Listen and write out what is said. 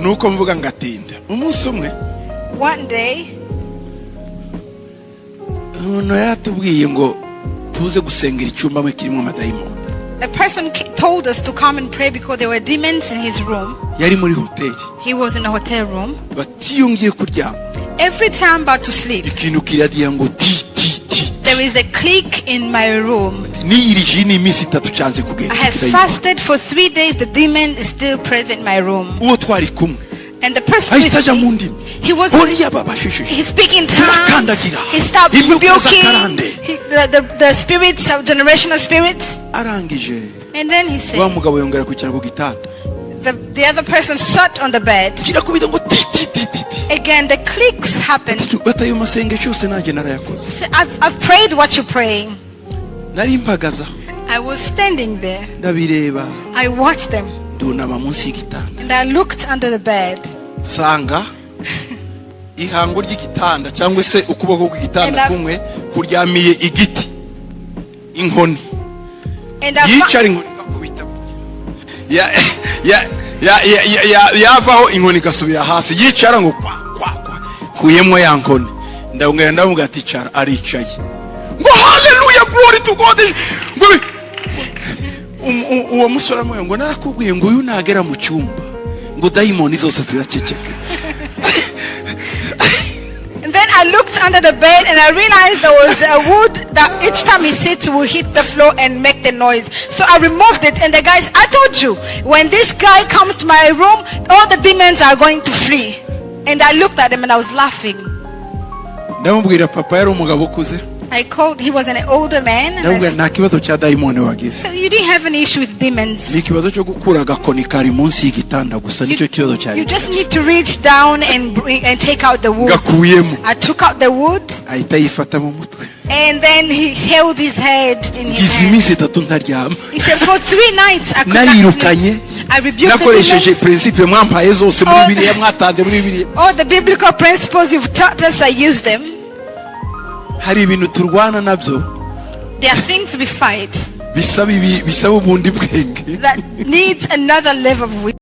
Nuko mvuga ngatinda, umunsi umwe One day, umuntu yaratubwiye ngo tuze gusengera icyumba mwe kirimo amadayimoni. A person told us to come and pray because there were demons in his room. Yari muri hoteli. He was in a hotel room. Bati iyo ngiye kuryama, Every time I'm about to sleep, ikintu kiradiya ngo ti ti ti. There is a click in my room. Niyirije ni iminsi 3 cyanze kugenda. I have fasted for 3 days. The demon is still present in my room. Uwo twari kumwe And the person with ahita ajya mu me, ndimi. he was Uriya babashishije. he speak in tongues. Turakandagira. He stopped Imyuka rebuking z'akarande. the spirits of generational spirits. Arangije, And then he said, wa mugabo yongera kwicara ku gitanda. the other person sat on the bed. Kirakubita ngo ti ti ti ti ti. Again, the clicks happened. Bati ayo masengesho yose nanjye narayakoze. He said, I've prayed what you're praying. Nari mpagaze aho. I was standing there. Ndabireba. I watched them. Ndunama munsi y'igitanda. And I looked under the bed. Nsanga ihango ry'igitanda cyangwa se ukuboko kw'igitanda kumwe kuryamiye igiti, inkoni. And I Yicara, inkoni igakubita. Yavaho, inkoni igasubira hasi. Yicara ngo kwa kwa kwa. Kuyemwo ya nkoni, ndamubwira, ndamubwira ati: "Icara." Aricaye ngo: "Haleluya, glory to God." Ngo uwo musore amubwira ngo: "Narakubwiye ngo uyu nagera mu cyumba, ngo dayimoni zose ziraceceka." And then I looked under the bed and I realized there was a wood that each time he sits will hit the floor and make the noise. So I removed it, and the guys, "I told you, when this guy comes to my room, all the demons are going to flee." And I looked at him and I was laughing. Ndamubwira, papa yari umugabo ukuze. I called, he was an older man. And I Ndamubwira, said, nta kibazo cya dayimoni wagize. "So you didn't have an issue with demons. Ni ikibazo cyo gukura agakoni kari munsi y'igitanda gusa, nicyo kibazo cyari. You just need to reach down and bring, and take out the wood." Gakuyemo. I took out the wood Ahita yifata mu mutwe. And then he held his head in his Ngize hand. iminsi 3 ntaryama. He said, "For 3 nights I could not Narirukanye. sleep. I rebuked the Nakoresheje demons. principe mwampaye zose muri Oh. Bibiliya, mwatanze muri Bibiliya. All the biblical principles you've taught us, I used them." Hari ibintu turwana nabyo There are things we fight bisaba ibi, bisaba ubundi bwenge. That needs another level of wisdom.